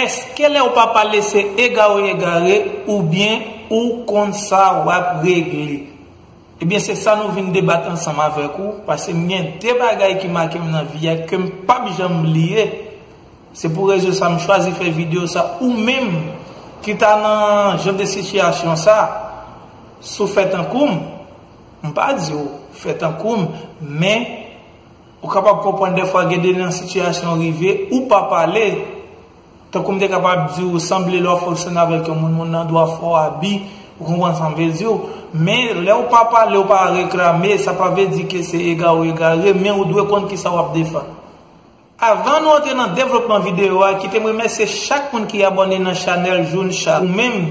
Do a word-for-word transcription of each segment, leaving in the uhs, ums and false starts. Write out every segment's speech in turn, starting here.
Èske lè w pa pale se egare w egare, oubyen ou konn sa w ap regle? Ebyen, se sa nou vin debat ansanm avèk ou, paske m gen de bagay ki make m nan vi a ke m p ap janm bliye. Se pou rezon sa m chwazi fè videyo sa. Ou menm ki ta nan jan de sitiyasyon sa, si w fè tankou m, m pa di w fè tankou m, men ou kapab konprann dèfwa gen de nan sitiyasyon rive, ou pa pale. Tankou m te kapab di w, sanble lè w fonksyone avèk yon moun, moun nan dwe fè w abi, ou konprann sa m vle di w. Men, lè w pa pale, w pa reklame, sa pa vle di ke se egare w egare, men ou dwe konn kisa w ap defann. Avan nou antre nan devlopman videyo a, kite m remèsye chak moun ki abòne nan chanèl June Charles. Ou menm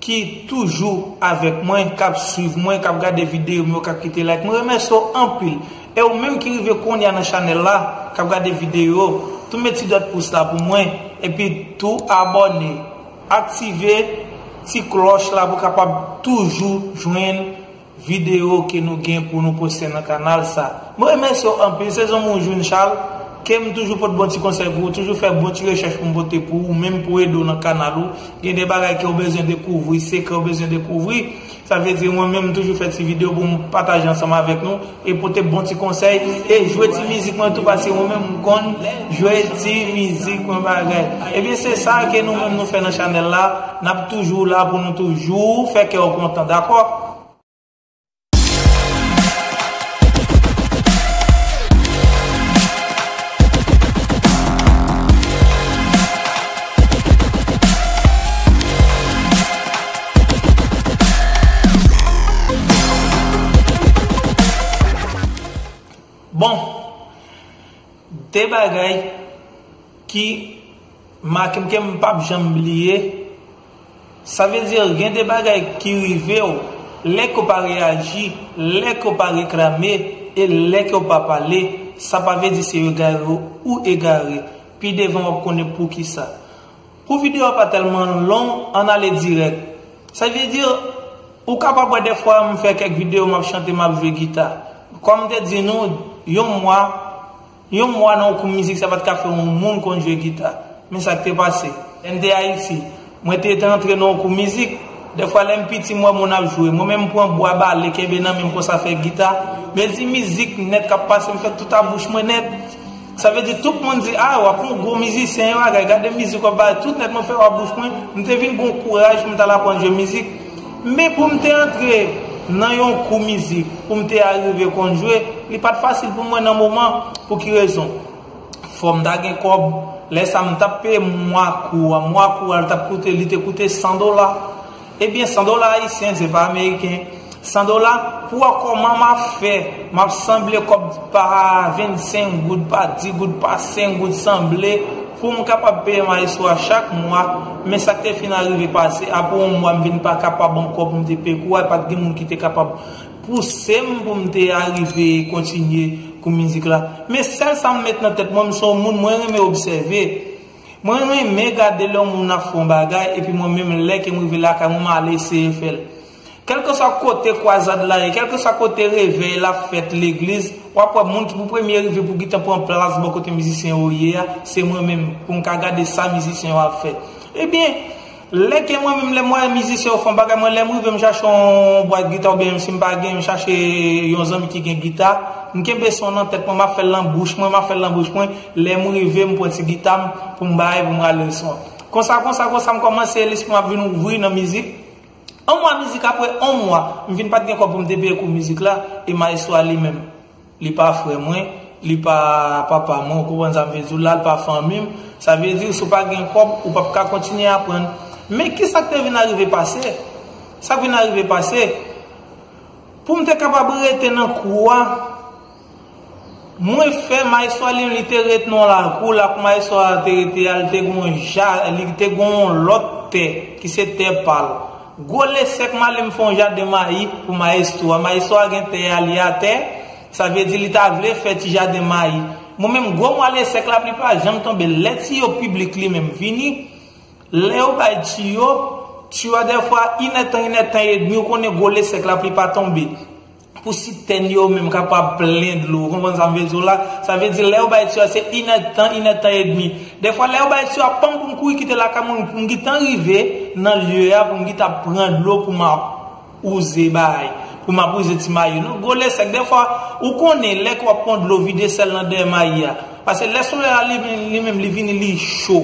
ki toujou avèk mwen, k ap swiv mwen, k ap gade videyo m yo, k ap kite like. Mwen remèsye w anpil. E ou menm ki rive kounye a nan chanèl la, k ap gade videyo, tou met ti dòt pous la pou mwen, epi tou abòne. Aktive ti klòch la pou w kapab toujou jwenn videyo ke nou gen pou nou poste nan kanal sa. Mwen remèsye w anpil, se zanmi w June Charles, ke m toujou pote bon ti konsèy pou ou, toujou fè bon ti rechèch pou m pote pou ou, menm pou ede w nan kanal ou. Gen de bagay ke w bezwen dekouvri, sekrè w bezwen dekouvri. Sa vle di, mwen menm, m toujou fè ti videyo pou m pataje ansanm avèk nou, e pote bon ti konsèy, e jwe ti mizik mwen tou, paske mwen menm, m konn jwe ti mizik mwen bagay. Ebyen, se sa ke nou menm nou fè nan chanèl la, n ap toujou la pou nou toujou fè kè w kontan, dakò? Bon, de bagay ki make m ke m p ap janm bliye, sa vle di gen de bagay ki rive w, lè ke w pa reyaji, lè ke w pa reklame, e lè ke w pa pale, sa pa vle di se egare w ou egare. Pi devan w ap konnen poukisa. Pou videyo a pa tèlman long, ann ale dirèk. Sa vle di, ou kapab wè dèfwa m fè kèk videyo, m ap chante, m ap jwe gita. Kòm m te di nou, yon mwa, yon mwa nan yon kou mizik, sa pa t ka fè yon moun konn jwe gita. Men sa k te pase, lè m te Ayiti, mwen te, te antre nan yon kou mizik. Dèfwa, lè m piti, m wè moun ap jwe. Mwen menm, m pran bwa bale, kenbe nan men m konsa, fè gita. Men di mizik nèt k ap pase, m fè tout ak bouch mwen nèt. Sa vle di tout moun di, "A, w ap yon gwo mizisyen, yon bagay, gade mizik w ap bay." Tout nèt mwen fè w ak bouch mwen. M te vin gon kouraj pou m t al aprann jwe mizik. Men pou m te antre nan yon kou mizik, pou m te arive konn jwe, li pa t fasil pou mwen nan moman. Pou ki rezon? Fò m ta gen kòb. Lè sa, m t ap peye mwa kou a. Mwa kou a, li t ap koute, li te koute san dola. Ebyen, san dola ayisyen, se pa ameriken. San dola, pou wè kòman m ap fè, m ap sanble kòb pa vennsenk goud, pa dis goud, pa senk goud, sanble, pou m kapab peye maestro a chak mwa. Men sa k te fin arive pase, apre yon mwa, m vin pa kapab ankò pou m te peye kou a, e pa t gen moun ki te kapab pouse m pou m te arive kontinye kou mizik la. Men sèl sa m met nan tèt mwen, m se yon moun, mwen renmen obsève. Mwen renmen gade lè yon moun ap fè yon bagay, epi mwen menm, lè ke m rive lakay mwen, m al eseye fè l. Kèlkeswa kote kwazad la ye, kèlkeswa kote revèy la fèt legliz, w ap wè moun ki pou premye rive pou gentan pran plas bò kote mizisyen yo ye a, se mwen menm, pou m ka gade sa mizisyen yo ap fè. Ebyen, lè ke mwen menm, lè m wè mizisyen yo fè yon bagay, mwen, lè m rive, m chache yon bwat gita, oubyen si m pa gen, m chache yon zanmi ki gen gita, m kenbe son nan tèt mwen, m ap fè l nan bouch mwen, m ap fè l nan bouch mwen, lè m rive, m pran ti gita m pou m bay, pou m rale son. Konsa, konsa, konsa, m kòmanse, lespri m ap vin ouvri nan mizik. Yon mwa mizik apre, yon mwa, m vin pa t gen kòb pou m te peye kou mizik la, e maestro a li menm, li pa frè mwen, li pa papa mwen, ou konprann sa m vle di w la, li pa fanmi m. Sa vle di, si w pa gen kòb, ou p ap ka kontinye aprann. Men kisa k te vin arive pase? Sa k vin arive pase, pou m te kapab rete nan kou a, mwen fè maestro a li, li te ret nan lakou, lakou maestro a te rete a, li te gon ja, li te gon lòt tè, ki se tè pa l. Gwo lesèk m ale m fè yon jaden mayi pou maestro a. Maestro a gen tè a li atè, sa vle di li ta vle fè ti jaden mayi. Mwen menm gwo mwa lesèk lapli pa janm tonbe. Lè tiyo piblik li menm vini, lè yo bay tiyo, tiyo a dèfwa inèdtan, inèdtan edmi, ou konnen gwo lesèk lapli pa tonbe. pou sitèn yo menm kapab plen dlo. Ou konprann sa m vle di w la? Sa vle di lè yo bay ti a se inèdtan, inèdtan edmi. Dèfwa lè yo bay ti a panm pou m kouri kite lakay mwen, pou m gentan rive nan lye a, pou m gentan pran dlo pou m ap wouze bay, pou m ap wouze ti mayi. Non, gwo lè sèk. Dèfwa, ou konnen, lè ke w ap pran dlo vide sèl nan dèyè mayi a. Paske lè solèy la li, li menm li vini, li cho.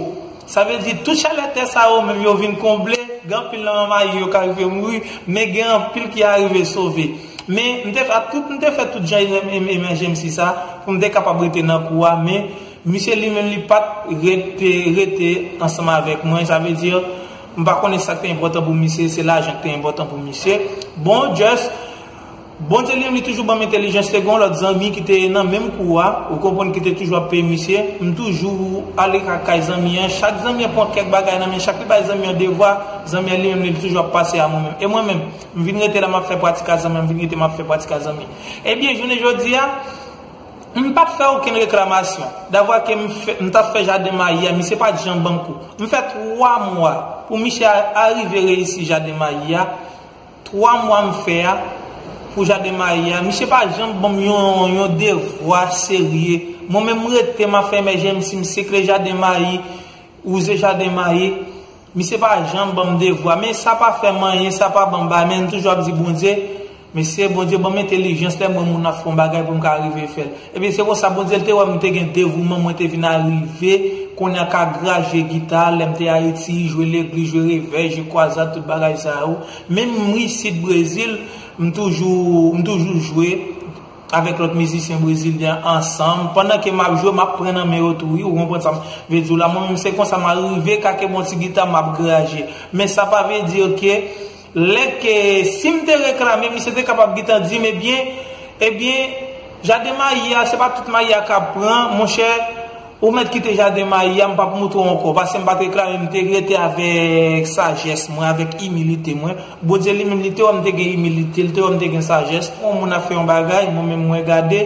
Sa vle di tout chalè tè sa yo menm yo vin konble, gen anpil nan mayi yo ka rive mouri, men gen anpil ki arive sove. Men m te fè tout, m te fè tout jan em- em- emergency sa pou m te kapab rete nan kou a, men misye li menm li pa t rete, rete ansanm avèk mwen, sa vle di m pa konnen sa k te enpòtan pou misye, se lajan k te enpòtan pou misye. Bon, just Bondye li menm li toujou ban m entèlijans. Te gen yon lòt zanmi ki te nan menm kou a, ou konprann, ki te toujou ap peye misye. M toujou ale ka- kay zanmi an. Chak zanmi an pran kèk bagay nan men, chak li bay zanmi an devwa, zanmi an li menm li toujou ap pase a mwen menm. E mwen menm, m vin rete la, m ap fè pratik a zanmi an, m vin rete, m ap fè pratik a zanmi. Ebyen, jounen jodi a, m pa t fè okenn reklamasyon. Davwa ke m fè, m t ap fè jaden mayi a, misye pa t janm ban m kou. M fè twa mwa pou misye a- arive reyisi jaden mayi a. Twa mwa m fè a pou jaden mayi a, misye pa janm ban m yon, yon devwa serye. Mwen menm m rete m ap fè emergency, m sekle jaden mayi, wouze jaden mayi. Misye pa janm ban m devwa, men sa pa fè m anyen, sa pa ban m bagay, men m toujou ap di Bondye, mesye, Bondye ban m entèlijans lè m wè moun ap fè yon bagay pou m ka rive fè l. Ebyen, se konsa Bondye l te wè m te gen devouman, mwen te vin arive kounye a ka graje gita, lè m te Ayiti, jwe legliz, jwe revè, jwe kwazad, tout bagay sa yo. Menm m isit Brezil, m toujou, m toujou jwe avèk lòt mizisyen brezilyen ansanm. Pandan ke m ap jwe, m ap pran nan men yo tou, wi, ou konprann sa m vle di w la. Mwen menm, se konsa m arive ka kenbe yon ti gita, m ap graje. Men sa pa vle di ke lè ke si m te reklame, misye te kapab gentan di m, ebyen, ebyen, jaden mayi a, se pa tout mayi a k ap pran, monchè, ou mèt kite jaden mayi a, m p ap moutre w ankò, paske m pa t reklame, m te rete avèk sajès mwen, avèk imilite mwen. Bondye li menm, li te wè m te gen imilite, li te wè m te gen sajès. Yon moun ap fè yon bagay, mwen menm mwen gade,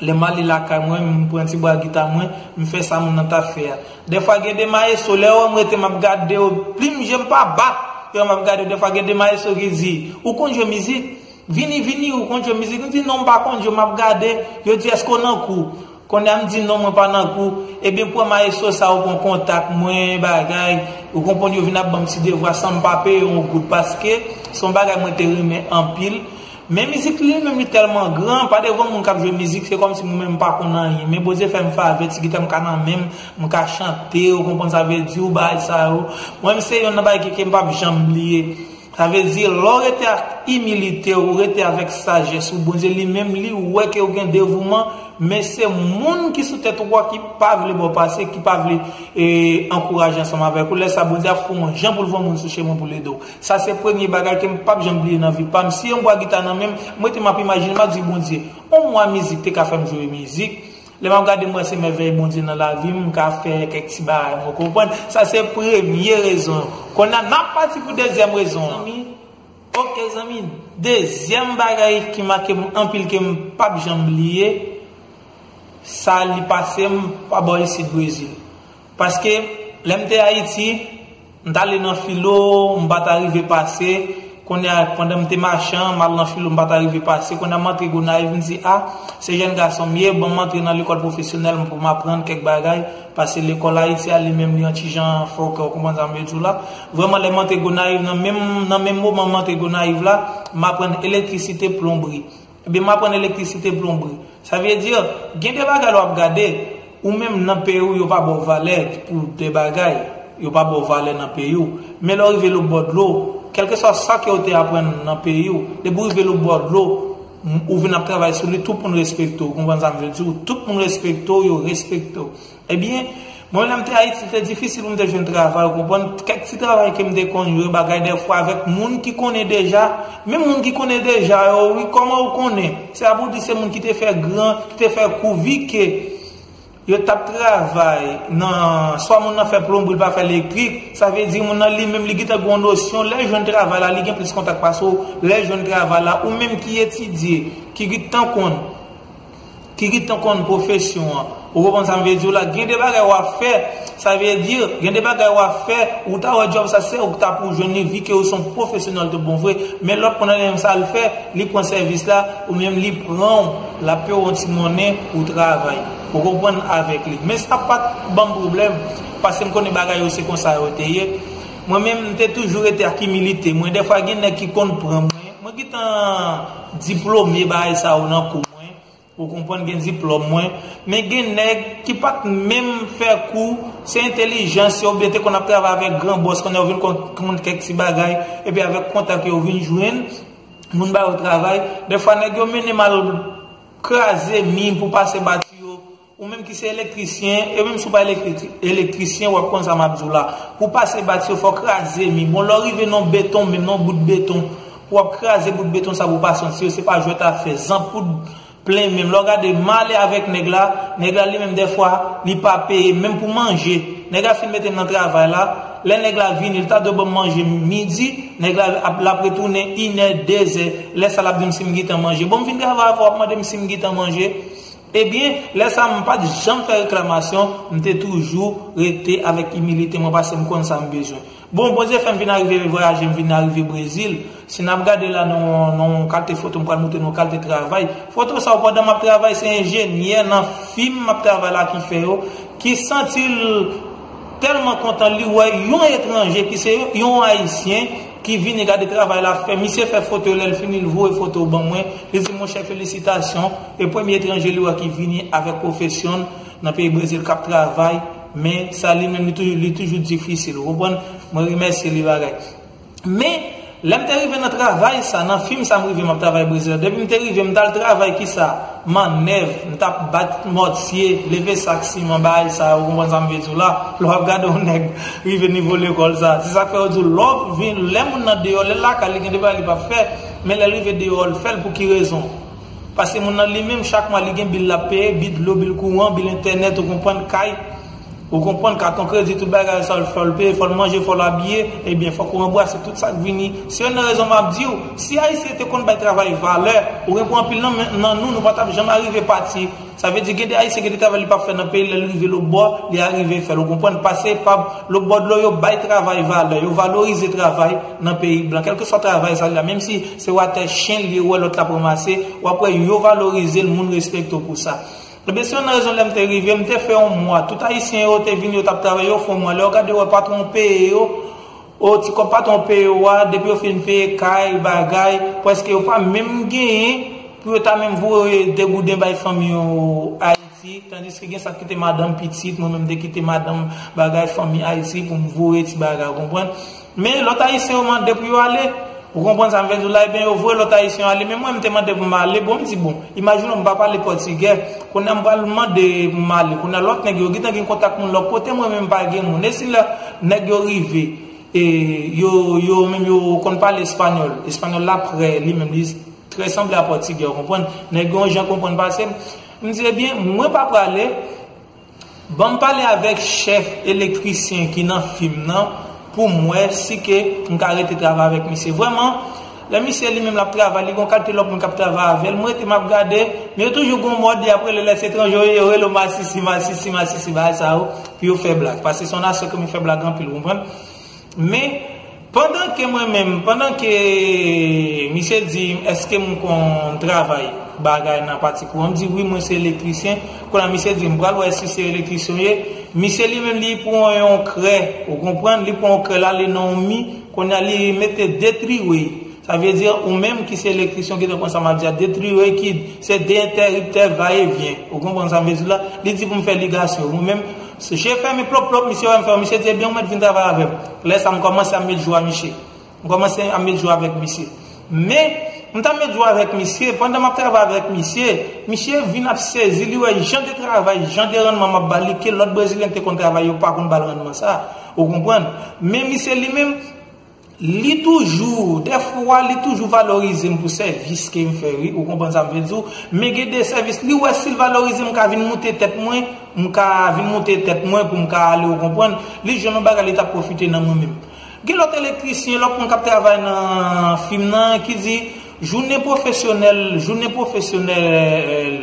lè m ale lakay mwen, m pran ti bwa gita mwen, m fè sa moun nan t ap fè a. Dèfwa gen de maestro, lè yo wè m rete m ap gade yo, plim je m pa bat, yo wè m ap gade yo, dèfwa gen de maestro ki di, ou konn jwe mizik? Vini, vini, ou konn jwe mizik? M di, non, m pa konn jwe, m ap gade. Yo di, èske w nan kou? Kounye a m di, non, mwen pa nan kou. Ebyen, pran maestro sa yo pran kontak mwen, bagay. Ou konprann, yo vin ap ban m ti devwa san m pa peye yon goud, paske se yon bagay mwen te renmen anpil. Men mizik li menm li tèlman gran, pa devan moun k ap jwe mizik, se kòmsi mwen menm m pa konn anyen. Men Bondye fè m favè, ti gita m ka nan men m, m ka chante, ou konprann sa vle di, ou bagay sa yo. Mwen menm se youn nan bagay ke, ke m p ap janm bliye. Sa vle di, lè w rete ak imilite w, ou rete avèk sajès ou, Bondye li menm, li wè ke w gen devouman, men se moun ki sou tèt ou a ki pa vle ba w pase, ki pa vle e, ankouraje ansanm avèk ou. Lè sa, Bondye ap fè yon jan pou l voye moun sou chemen pou l ede w. Sa se premye bagay ke m p ap janm bliye nan vi pa m. Si yon bwa gita nan men m, m rete m ap imajine, m ap di, Bondye, yon mwa mizik te ka fè m jwe mizik. Lè m ap gade, m wè se mèvèy Bondye nan lavi m, m ka fè kèk ti bagay, mwen konprann. Sa se premye rezon. Kounye a, n ap pati pou dezyèm rezon an. Zanmi, oke, zanmi, dezyèm bagay ki make m anpil ke m p ap janm bliye, sa li pase m pa bò isit Brezil. Paske, lè m te Ayiti, m t ale nan filo, m pa t arive pase. Kounye a, pandan m te mache an, m al nan filo, m pa t arive pase. Kounye a, m antre Gonayiv, m di, a, se jèn gason m ye, ban m antre nan lekòl pwofesyonèl pou m aprann kèk bagay. Paske lekòl Ayiti a, li menm, li yon ti jan fòkè, ou konprann sa m vle di w la. Vrèman, lè m antre Gonayiv, nan menm, nan menm moman m antre Gonayiv la, m aprann elektrisite, plonbri. Ebyen, m aprann elektrisite, plonbri. Sa vle di, gen de bagay lè w ap gade, ou menm nan peyi w, yo pa ba w valè pou de bagay. Yo pa ba w valè nan peyi w. Men lè w rive lòtbò dlo, kèlkeswa sa ke w te aprann nan peyi w, depi w rive lòtbò dlo, m- ou vin ap travay sou li, tout moun respekte w. Ou konprann sa m vle di w? Tout moun respekte w, yo respekte w. Ebyen, mwen lè m te Ayiti, te difisil pou m te jwenn travay, ou konprann? Kèk ti travay ke m te konn jwe, bagay dèfwa avèk moun ki konnen deja, menm moun ki konnen deja yo, wi, kòman ou konnen? Se sa pou w di se moun ki te fè gran, ki te fè kou, vi ke yo t ap travay nan, swa moun nan fè plonbri, l pa fè elektrik, sa vle di moun nan li menm li gentan gen yon nosyon, lè l jwenn travay la, li gen plis kontak pase w, lè l jwenn travay la, ou menm ki etidye, ki gentan konn ki gentan konn pwofesyon an. Ou konprann sa m vle di w la? Gen de bagay w ap fè, Sa vle di, gen de bagay w ap fè, ou ta wè djòb sa se ou ki ta pou jwenn li, vi ke ou se yon pwofesyonèl tout bon vre, men lòt moun nan li menm sa l fè, li pran sèvis la, ou menm li pran w, l ap peye w yon ti monnen pou travay. Ou konprann avèk li. Men sa pa t ban m pwoblèm, paske m konnen bagay yo se konsa yo te ye. Mwen menm, m te toujou rete ak imilite mwen. Dèfwa, gen nèg ki konn pran mwen. Mwen gentan diplome bagay sa yo nan kou mwen. Ou konprann, gen diplòm mwen. Men gen nèg ki pa t menm fè kou, se entèlijans yo, oubyen te konn ap travay avèk gran bòs, kounye a yo vin konn, konn kèk ti bagay, epi avèk kontak yo vin jwenn moun ba yo travay. Dèfwa, nèg yo mennen m al kraze mi pou pase bati yo. Ou menm ki se elektrisyen, e menm si w pa elektri-, elektrisyen, w ap konn sa m ap di w la. Pou pase bati yo, fò w kraze mi. Bon, lè w rive nan beton, menm nan bout beton, pou w ap kraze bout beton sa pou w pase antre, se pa jwèt afè. Zanpoud plen menm. Lè w gade, m ale avèk nèg la, nèg la li menm dèfwa, li pa peye, menm pou manje. Nèg la fin mete m nan travay la, lè nèg la vini, li ta dwe ban m manje midi, nèg la ap, l ap retounen inè, dezè, lè sa l ap di m si m gentan manje. Bon, m fin travay avè w, w ap mande m si m gentan manje. Ebyen, lè sa a, m pa t janm fè reklamasyon, m te toujou rete avèk imilite mwen, paske m konn sa m bezwen. Bon, Bondye fè m vin arive vwayaje, m vin arive Brezil. Si n ap gade la nan, nan yon kalite foto, m pral montre nou yon kalite travay. Foto sa yo, pandan m ap travay, se enjenyè nan fim m ap travay la ki fè yo, ki santi l tèlman kontan, li wè yon etranje, ki se yon Ayisyen, ki vini gade travay l ap fè. Misye fè foto, lè l fini, l voye foto ban mwen. Li di, monchè, felisitasyon. E premye etranje li wè ki vini avèk pwofesyon l nan peyi Brezil k ap travay. Men sa li menm, li toujou, li toujou difisil. Ou konprann? Mwen remèsye li bagay. Men, lè m te rive nan travay sa, nan fim sa m rive m ap travay Brezil la. Depi m te rive, m t al travay ki sa? Mannèv, m t ap bat mòtye, leve sak siman, bagay sa, ou konprann sa m vle di w la? Lè w ap gade yon nèg rive nivo lekòl sa. Se sa k fè yo di w, lè w vin, lè moun nan deyò, lè l lakay li gen de bagay li p ap fè, men lè l rive deyò, l fè l pou ki rezon? Paske moun nan li menm, chak mwa li gen bil l ap peye, bil dlo, bil kouran, bil entènèt, ou konprann, kay. Ou konprann, katon kredi, tout bagay sa, fò l peye, fò l manje, fò l abiye, ebyen, fòk ou ranbwase tout sa k vini. Se youn nan rezon m ap di w, si Ayisyen te konn bay travay valè, ou gen pou anpil nan, nan nou, nou pa t ap janm arive pati. Sa vle di, gen de Ayisyen ki te travay, li p ap fè nan peyi, lè l rive lòt bò, li arive fè l. Ou konprann? Pase pa lòt bò dlo, yo bay travay valè, yo valorize travay nan peyi blan. Kèlkeswa travay sa li la, menm si se watè chen li ye, ou wè lòt l ap ranmase, w ap wè yo valorize l, moun respekte w pou sa. Ebyen, se youn nan rezon lè m te rive, m te fè yon mwa. Tout Ayisyen yo te vin, yo t ap travay, yo fè yon mwa. Lè yo gade, yo wè patwon peye yo, o ti kòb patwon peye yo a, depi yo fin peye kay, bagay, prèske yo pa menm genyen pou yo ta menm voye de gouden bay fanmi yo Ayiti. Tandiske gen sa k kite madanm, pitit, mwen menm m te kite madanm, bagay, fanmi Ayiti pou m voye ti bagay, ou konprann? Men lòt Ayisyen yo mande pou yo ale. Ou konprann sa m vle di w la? Ebyen, yo voye lòt Ayisyen yo ale. Men mwen, m te mande pou m ale. Bon, m di, bon, imajine w, m pa pale pòtigè. Kounye a, m pral mande pou m ale. Kounye a, lòt nèg yo gentan gen kontak moun lòt kote, mwen menm, m pa gen moun. E si lè nèg yo rive, e yo, yo menm, yo konn pale espanyòl. Espanyòl la prè, li menm, li trè sanble a pòtigè, ou konprann? Nèg yo yon jan konprann pase m. M di, ebyen, mwen pa prale. Ban m pale avèk chèf elektrisyen ki nan fim nan pou m wè si ke m ka rete travay avèk misye. Vrèman, lè misye li menm l ap travay, li gen yon kalite lòt moun k ap travay avè l. Mwen rete m ap gade, men yo toujou gen yon mòd, y ap rele lè se etranje yo ye, yo rele w masisi, masisi, masisi, bagay sa yo, pou yo fè blag. Paske se yon nasyon ke m fè blag anpil, ou konprann? Men, pandan ke mwen menm, pandan ke misye di m, èske m konn travay bagay nan pati kouran, m di, wi, mwen se elektrisyen. Kounye a, misye di m, pral wè si se elektrisyen w ye. Misye li menm, li pran yon krè, ou konprann, li pran yon krè, l ale nan yon mi, kounye a, li mete de triwey. Sa vle di, ou menm ki se elektrisyen, ou gentan konn sa m ap di a, de triwey ki se de entèriptè va e vyen. Ou konprann sa m vle di la? Li di pou m fè ligasyon. Mwen menm, se je fèmen plòp plòp, misye wè m fè, misye di, ebyen, ou mèt vin travay avè m. Lè sa, m kòmanse ap met jou a misye. M kòmanse ap met jou avèk misye. Men, m t ap met jou avèk misye, pandan m ap travay avèk misye, misye vin ap sezi, li wè jan de travay, jan de rannman m ap ba li, ke lòt brezilyen te konn travay, yo pa konn ba l rannman sa. Ou konprann? Men misye li menm, li toujou, dèfwa, li toujou valorize m pou sèvis ke m fè, wi. Ou konprann sa m vle di w? Men gen de sèvis, li wè si l valorize m, m ka vin moute tèt mwen, m ka vin moute tèt mwen pou m ka ale, ou konprann? Li jwenn yon bagay, li t ap pwofite nan mwen menm. Gen lòt elektrisyen, lòt moun k ap travay nan fim nan, ki di, jounen pwofesyonèl, jounen pwofesyonèl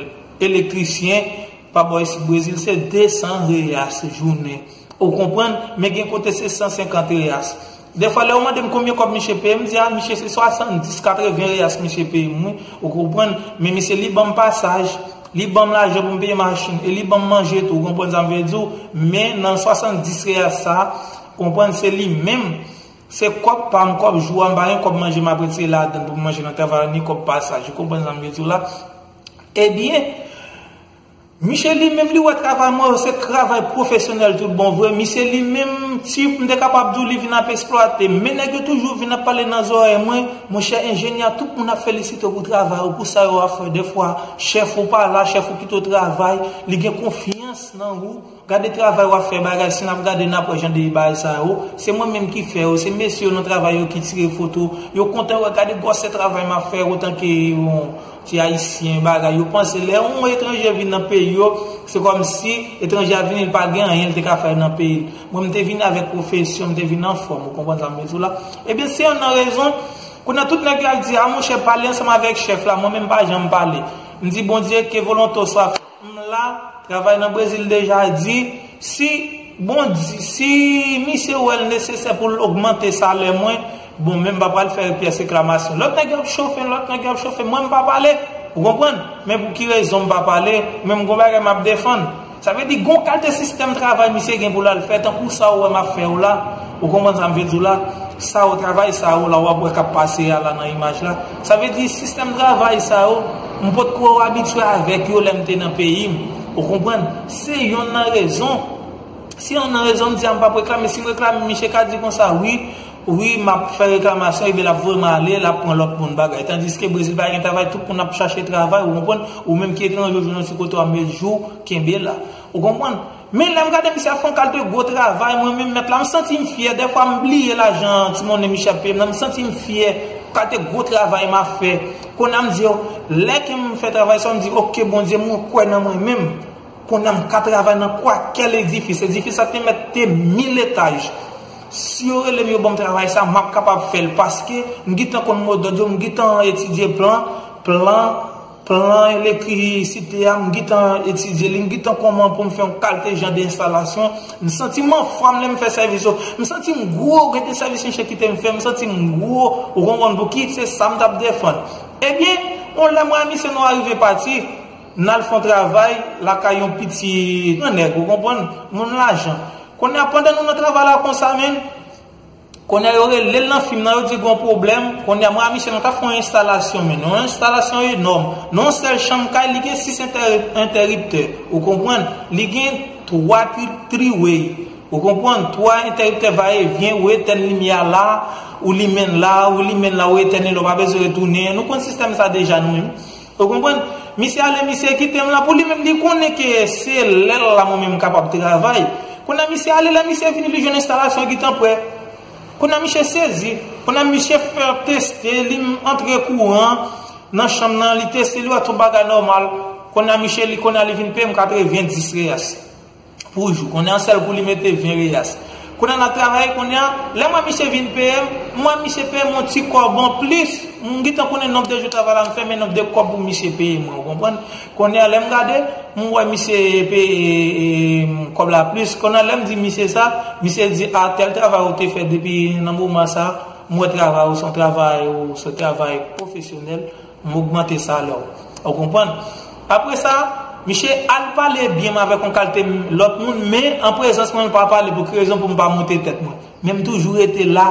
elektrisyen, pa bò isit Brezil, se de san reyas jounen. Ou konprann? Men gen kote se san senkant reyas. Defwa, lè yo mande m konbyen kòb misye peye m, m di, a, misye se swasanndis, katreven reyas misye peye m, wi. Ou konprann? Men misye li ban m pasaj, li ban m lajan pou m peye machin, e li ban m manje tou, ou konprann sa m vle di w? Men nan swasanndis reyas sa, konprann, se li menm, se kòb pa m, kòb jou a, m pa gen kòb manje m ap retire ladan l pou m manje nan travay, ni kòb pasaj, ou konprann sa m vle di w la? Ebyen, misye li menm li wè travay mwen yo se travay pwofesyonèl tout bon vre. Misye li menm, si m te kapab di w, li vin ap eksplwate m. Men nèg yo toujou vin ap pale nan zòrèy mwen, monchè enjenyè, tout moun ap felisite w pou travay ou, pou sa yo ap fè. Defwa, chèf ou pa la, chèf ou kite w travay, li gen konfyans nan ou. Gade travay w ap fè, bagay, si n ap gade n ap wè jan de bagay sa yo, se mwen menm ki fè yo, se mesye yo nan travay yo ki tire foto, yo kontan wè, gade gwosè travay m ap fè, otanke yon ti ayisyen, bagay, yo panse lè yon etranje vin nan peyi yo, se kòmsi etranje a vini, li pa gen anyen li te ka fè nan peyi l. Mwen, m te vini avèk pwofesyon, m te vini anfòm, ou konprann sa m vle di w la? Ebyen, se youn nan rezon, kounye a tout nèg yo al di, a monchè, pale ansanm avèk chèf la, mwen menm m pa janm pale. M di, Bondye, ke volonte w swa fèt. M la, travay nan Brezil deja di, si Bondye, si misye wè l nesesè pou l ogmante salè mwen, bon, men m pa pral fè pyès reklamasyon. Lòt nèg yo ap chofe, lòt nèg yo ap chofe, mwen m pa pale. Ou konprann? Men pou ki rezon m pa pale? Men m gon bagay m ap defann. Sa vle di, gon kalite sistèm travay misye gen pou l al fè, tankou sa ou wè m ap fè yo la. Ou konprann sa m vle di w la? Sa yo, travay sa yo la, w ap wè k ap pase a la nan imaj la. Sa vle di, sistèm travay sa yo, m potko abitye avèk yo lè m te nan peyi m. Ou konprann? Se youn nan rezon. Se youn nan rezon m di a m p ap reklame. Si m reklame, misye ka di konsa, wi, wi, m ap fè reklamasyon, epi l ap voye m ale, l ap pran lòt moun bagay. Tandiske Brezil pa gen travay, tout moun ap chache travay, ou konprann? Ou menm ki etranje, ou jwenn yon ti kote w ap met jou, kenbe la. Ou konprann? Men lè m gade misye ap fè yon kalite gwo travay, mwen menm mèt la, m santi m fyè. Dèfwa m bliye lajan ti monnen misye ap peye m nan, m santi m fyè. Kalite gwo travay m ap fè. Kounye a m di, o, lè ke m fè travay sa, m di, oke, Bondye, mwen kwè nan mwen menm. Kounye a m ka travay nan kwakèl edifis. Edifis sa te mèt te mil etaj. Si yo rele m, yo ban m travay sa, m ap kapab fè l paske m gentan konn modòd yo, m gentan etidye plan, plan, plan elektrisite a, m gentan etidye li, m gentan kòman pou m fè yon kalite jan de enstalasyon. M santi m anfòm lè m fè sèvis yo. M santi m gwo, gen de sèvis misye kite m fè, m santi m gwo. Ou konprann pou ki se sa m t ap defann. Ebyen, yon lè mwen a misye nou arive pati, n al fè yon travay lakay yon pitit nèg, ou konprann, moun lajan. Kounye a, pandan nou nan travay la konsa, menm, kounye a, yo rele l nan fim nan, yo di gon pwoblèm. Kounye a, mwen a misye, nou t ap fè yon enstalasyon, menm, yon enstalasyon enòm. Nan yon sèl chanm kay, li gen sis entè-, entèriptè, ou konprann, li gen twa tri-, triway. Ou konprann? Twa entèriptè va e vyen, ou etèn limyè a la, ou limen l la, ou limen l la, ou etèn li la, ou pa bezwen retounen. Nou konn sistèm sa deja nou menm. Ou konprann? Misye ale, misye kite m la pou li menm, li konnen ke se lè l la mwen menm m kapab travay. Kounye a misye ale, lè misye vini, li jwenn enstalasyon gentan prè. Kounye a misye sezi. Kounye a misye fè teste, li antre kouran nan chanm nan, li teste, li wè tout bagay nòmal. Kounye a misye, li, kounye a li vin peye m katrevenndis reyas pou jou. Kounye a, yon sèl kou li mete ven reyas. Kounye a, n ap travay, kounye a, lè m wè misye vin peye m, m wè misye peye m yon ti kòb anplis. M gentan konnen nonb de jou travay la m fè, men nonb de kòb pou misye peye mwen, ou konprann? Kounye a, lè m gade, m wè misye peye, e, kòb la plis. Kounye a, lè m di misye sa, misye di, a, tèl travay ou te fè depi nan moman sa, m wè travay ou se yon travay, ou se yon travay pwofesyonèl. M ogmante salè w. Ou konprann? Apre sa, misye al pale byen m avèk yon kalite m-, lòt moun, men an prezans mwen, l pa pale. Pou ki rezon? Pou m pa monte tèt mwen. Men m toujou rete la,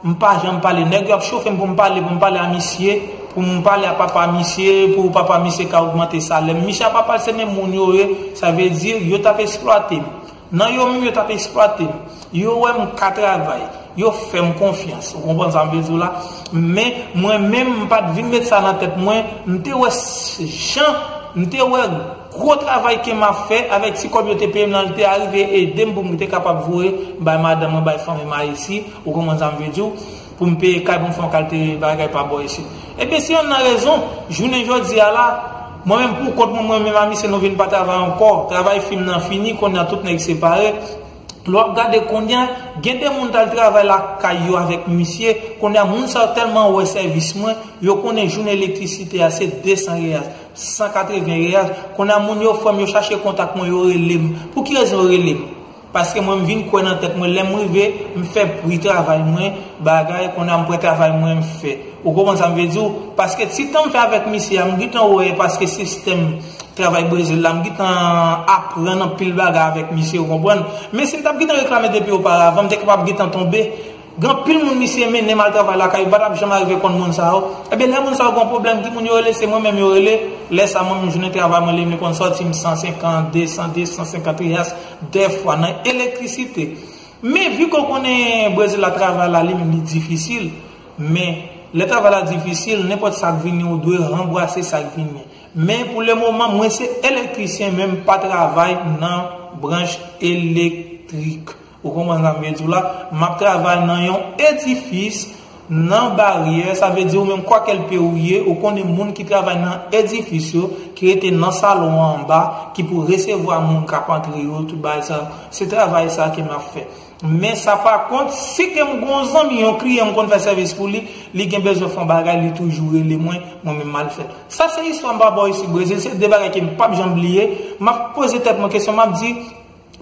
m pa janm pale. Nèg yo ap chofe m pou m pale, pou m pale a misye, pou m pale a papa misye, pou papa misye ka ogmante salè m. Misye a papa l se menm moun yo ye, sa vle di yo t ap eksplwate m. Nan yo menm yo t ap eksplwate m. Yo wè m ka travay. Yo fè m konfyans. Ou konprann sa m vle di w la? Men, mwen menm, m pa t vin met sa nan tèt mwen. M te wè s-, jan, m te wè gwo travay ke m ap fè avèk ti kòb yo te peye m nan, li te arive ede m pou m te kapab voye bay madanm mwen, bay fanmi m Ayiti. Ou konprann sa m vle di w? Pou m peye kay, pou m fè yon kalite bagay pa bò isit. Ebyen, se youn nan rezon, jounen jodi a la, mwen menm pou kont mwen, mwen menm a misye, nou vin pa travay ankò. Travay fim nan fini, kounye a tout nèg separe. Lè w ap gade kounye a, gen de moun t al travay lakay yo avèk misye, kounye a moun sa yo tèlman wè sèvis mwen, yo konnen jounen elektrisite a se de san reyal, san katreven reyal. Kounye a moun yo, frè m, yo chache kontak mwen, yo rele m. Pou ki rezon yo rele m? Paske mwen m vin kwè nan tèt mwen, lè m rive, m fè pri travay mwen, bagay, kounye a m pran travay mwen, m fè. Ou konprann sa m vle di w? Paske ti tan m fè avèk misye a, m gentan wè paske sistèm travay Brezil la, m gentan aprann anpil bagay avèk misye, ou konprann? Men si m t ap gentan reklame depi oparavan, m te kapab gentan tonbe. Gen anpil moun misye mennen m al travay lakay yo, pa t ap janm arive konn moun sa yo. Ebyen, lè moun sa yo gen yon pwoblèm, ki moun yo rele? Se mwen menm yo rele. Lè sa, mwen menm jounen travay mwen, li, li konn sòti m san senkant, de san, de san senkant riyas, dèfwa nan elektrisite. Men vi ke w konnen Brezil la, travay la, li menm, li difisil. Men, lè travay la difisil, nenpòt sa k vini, ou dwe ranbrase sa k vini. Men, pou le moman, mwen se elektrisyen, men m pa travay nan branch elektrik. Ou konprann sa m vle di w la? M ap travay nan yon edifis, nan baryè, sa vle di ou menm, kwakèlpe ou ye, ou konnen moun ki travay nan edifis yo, ki rete nan salon an anba, ki pou resevwa moun k ap antre yo, tout bagay sa, se travay sa ke m ap fè. Men sa pa kont, si ke m gen yon zanmi, yon kliyan m konn fè sèvis pou li, li gen bezwen fè yon bagay, li toujou rele mwen, mwen menm m al fè l. Sa se istwa m pa ba w isi Brezil, se de bagay ke m p ap janm bliye. M ap poze tèt mwen kesyon, m ap di,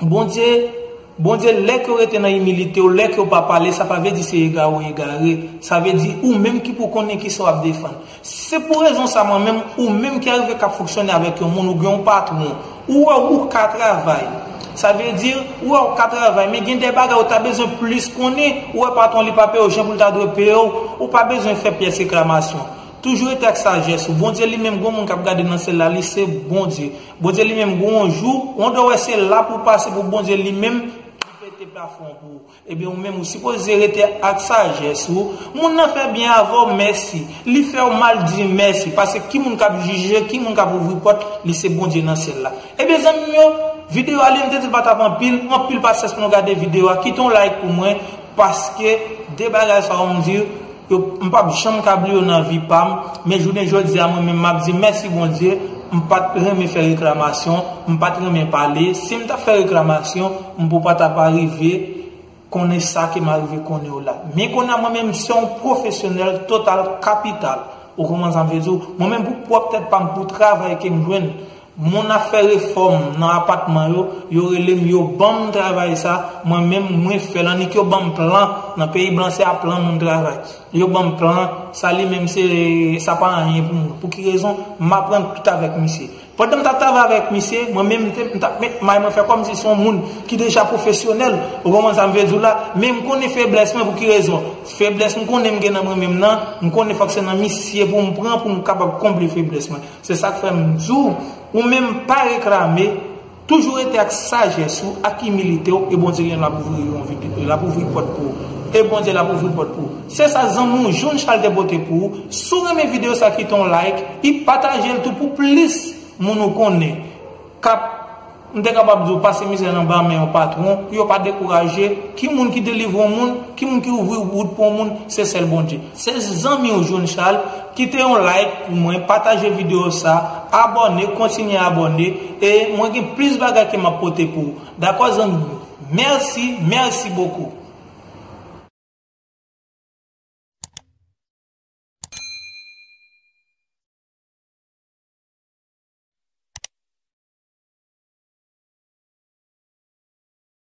Bondye, Bondye, lè ke w rete nan imilite w, lè ke w pa pale, sa pa vle di se egare w egare. Sa vle di ou menm ki pou konnen kisa w ap defann. Se pou rezon sa mwen menm, ou menm ki arive k ap fonksyone avèk yon moun, ou gen yon patwon, ou wè ou ka travay. Sa vle di, ou wè ou ka travay, men gen de bagay ou ta bezwen plis konnen, ou wè patwon li pa peye w jan pou l ta dwe peye w, ou pa bezwen fè pyès reklamasyon. Toujou rete ak sajès ou. Bondye li menm, gen moun k ap gade nan syèl la, li se Bondye. Bondye li menm, gen yon jou, ou dwe wè se la pou w pase pou Bondye li menm, li pete plafon pou ou. Ebyen, ou menm, ou sipoze rete ak sajès ou. Moun nan fè byen avè w, mèsi. Li fè w mal, di mèsi. Paske ki moun k ap jije, ki moun k ap ouvri pòt, li se Bondye nan syèl la. Ebyen, zanmi m yo, videyo a li, m te di l pa t ap anpil, anpil pasyans pou nou gade videyo a. Kite yon like pou mwen, paske de bagay sa yo m di, yo, m p ap janm ka bliye yo nan vi pa m, men jounen jodi a, mwen menm, m ap di mèsi Bondye, m pa t renmen fè reklamasyon, m pa t renmen pale. Si m t ap fè reklamasyon, m pou pa t ap arive konnen sa ke m arive konnen yo la. Men kounye a, mwen menm, m se yon pwofesyonèl total kapital. Ou konprann sa m vle di w? Mwen menm, pou pwòp tèt pa m, pou travay ke m jwenn, moun ap fè refòm nan apatman yo, yo rele m, yo ban m travay sa, mwen menm, mwen fè l. Annik yo ban m plan, nan peyi blan, se a plan moun travay. Yo ban m plan, sa li menm, se, sa pa anyen pou mwen. Pou ki rezon? M aprann tout avèk misye. Pandan m t ap travay avèk misye, mwen menm, m te, m t ap met may mwen fè kòmsi se yon moun ki deja pwofesyonèl. Ou konprann sa m vle di w la? Men m konnen feblès mwen, pou ki rezon? Feblès m konnen m gen nan mwen menm nan, m konnen fòk se nan misye pou m pran, pou m kapab konble feblès mwen. Se sa k fè m di w, ou menm pa reklame, toujou rete ak sajès ou, ak imilite w, e Bondye li menm l ap ouvri yon vide, l ap ouvri pòt pou ou. E Bondye l ap ouvri pòt pou ou. Se sa zanmi w John Charles te pote pou ou. Si w renmen videyo sa, kite yon like, e pataje l tou pou plis moun ou konnen k ap, m te kapab di w, pase mizè nan ba men yon patwon, pou yo pa dekouraje. Ki moun ki delivre yon moun? Ki moun ki ouvri wout pou yon moun? Se sèl Bondye. Se zanmi w John Charles. Kite yon like pou mwen, pataje videyo sa, abòne, kontinye abòne, e mwen gen plis bagay ke m ap pote pou ou. Dakò, zanmi m yo? Mèsi, mèsi bokou.